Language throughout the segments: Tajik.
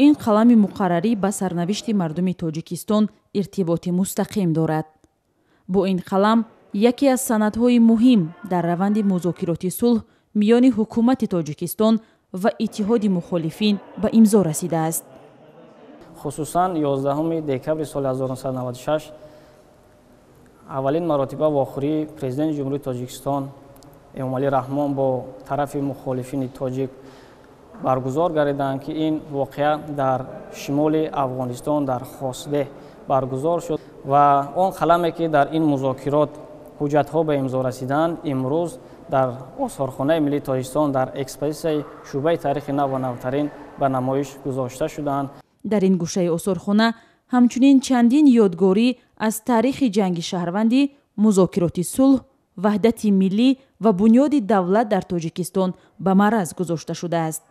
Ин қалами муқаррарӣ ба сарнавишти мардуми Тоҷикистон иртиботи мустақим дорад. Бо ин қалам яке аз санадҳои муҳим дар раванди музокироти сулҳ миёни ҳукумати Тоҷикистон ва иттиҳоди мухолифин ба имзо расидааст. Хусусан 11 декабри соли 1996 аввалин маротиба вохӯрии президенти Ҷумҳурии Тоҷикистон Эмомалӣ Раҳмон бо тарафи мухолифини тоҷик баргузор гардиданд, ки ин воқеа дар шимоли Афғонистон дар Хосдеҳ баргузор шуд ва он қаламе, ки дар ин музокирот ҳуҷҷатҳо ба имзо расиданд, имрӯз дар осорхонаи миллии Тоҷикистон дар экспозитсияи шӯъбаи таърихи нав ва навтарин ба намоиш гузошта шуданд. Дар ин гӯшаи осорхона ҳамчунин чандин ёдгорӣ аз таърихи ҷанги шаҳрвандӣ, музокироти сулҳ, ваҳдати миллӣ ва бунёди давлат дар Тоҷикистон ба маъраз гузошта шудааст.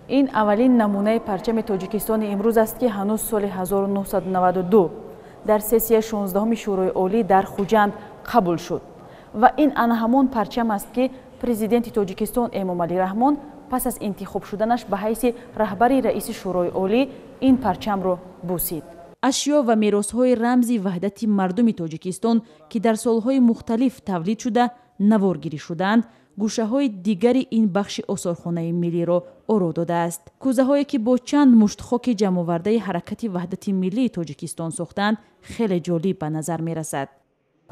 Ин аввалин намунаи парчами Тоҷикистони имрӯз аст, ки ҳанӯз соли 1992 дар сессияи 16-уми Шӯрои Олӣ дар Хуҷанд қабул шуд. Ва ин ана ҳамон парчам аст, ки президенти Тоҷикистон Эмомалӣ Раҳмон пас аз интихоб шуданаш ба ҳайси раҳбари раиси Шӯрои Олӣ ин парчамро бусид. Ашё ва меросҳои рамзи ваҳдати мардуми Тоҷикистон, ки дар солҳои мухталиф тавлид шуда, наворгирӣ шудаанд, гӯшаҳои дигари ин бахши осорхонаи миллиро оро додааст. Кӯзаҳое, ки бо чанд мушт хоки ҷамъовардаи ҳаракати ваҳдати миллии Тоҷикистон сохтаанд, хеле ҷолиб ба назар мерасад.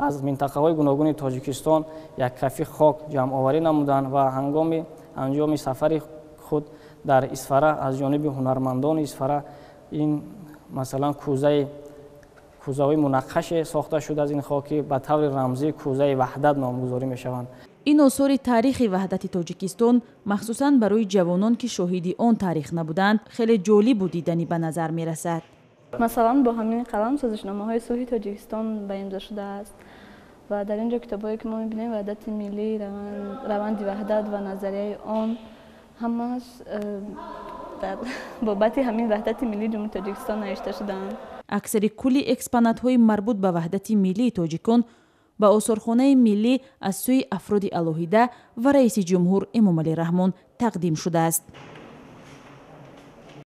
Аз минтақаҳои гуногуни Тоҷикистон як кафи хок ҷамъоварӣ намуданд ва ҳангоми анҷоми сафари худ дар Исфара аз ҷониби ҳунармандони Исфара ин масалан кӯзаҳои мунаққаше сохта шуда аз ин хок, ки ба таври рамзӣ кӯзаи ваҳдат номгузорӣ мешаванд. Ин осори таърихи ваҳдати Тоҷикистон махсусан барои ҷавонон, ки шоҳиди он таърих набуданд, хеле ҷолибу диданӣ ба назар мерасад. Масалан, бо ҳамин қалам созишномаҳои сулҳи Тоҷикистон ба имзо шудааст ва дар ин ҷо китобҳое, ки мо мебинем, ваҳдати миллӣ, раванди ваҳдат ва назарияи он, ҳамааш дар бобати ҳамин ваҳдати миллии Ҷумҳурии Тоҷикистон навишта шудаанд. Аксари кулли экспонатҳои марбут ба ваҳдати миллии тоҷикон ба осорхонаи миллӣ аз сӯи афроди алоҳида ва раиси ҷумҳур Эмомалӣ Раҳмон тақдим шудааст.